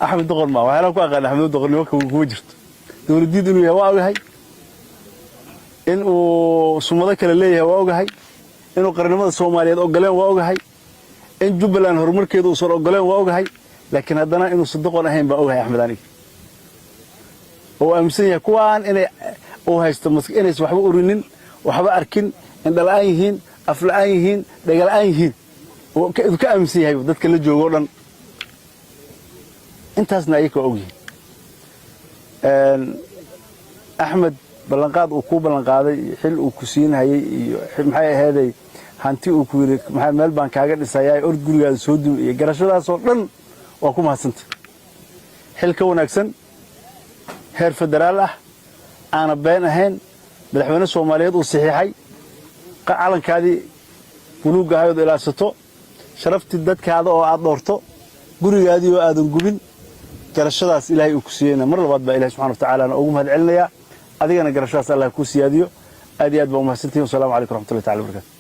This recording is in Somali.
Axmed doqon ma waxyaalaha ku aqaana. Axmed doqonnimo kuma jirto. Dowladdiid inuu yahay waa ogahay, in uu sumado kale leeyahay waa ogahay, inuu qarannimada Soomaaliyeed ogoleen waa ogahay, in Jubbaland horumarkeedu uusan ogoleen waa ogahay, laakiin haddana inuusan doqon ahayn baa ogahay Axmed aniga, oo aaminsan yahay kuwaan inay uu haysto inaysan waxba urinin, waxba arkin, indhala'aan yihiin, afla'aan yihiin, dhagala'aan yihiin, uu ka aaminsan yahay dadka la joogo o dhan. Intaasna ayaka waa ogyihiin. Axmed, ballanqaad uu kuu ballanqaaday iyo xil uu ku siinhayay iyo maxay aheeday, hanti uu ku yidhi maxaa meel baan kaaga dhisayaa, ord gurigaada soo dumi, iyo garashadaasoo dhan waa ku mahadsanta. Xil ka wanaagsan, heer federaal ah, aana been ahayn, madaxweyne Soomaaliyeed uu saxiixay, calankaadii buluugga ahayood ilaashato, sharaftii dadkaada oo aad dhoorto, gurigaadii oo aadan gubin, garashadaas Ilaahay uu ku siiyeyna mar labaad baa Ilahi subxana wa tacaalana ugu mahad celinayaa. Adigana garashadaas Allah kuu siyaadiyo. Aad iyo aad baa umahadsantihin. Wasalamu calaykum raxmatullahi tacala barkatu.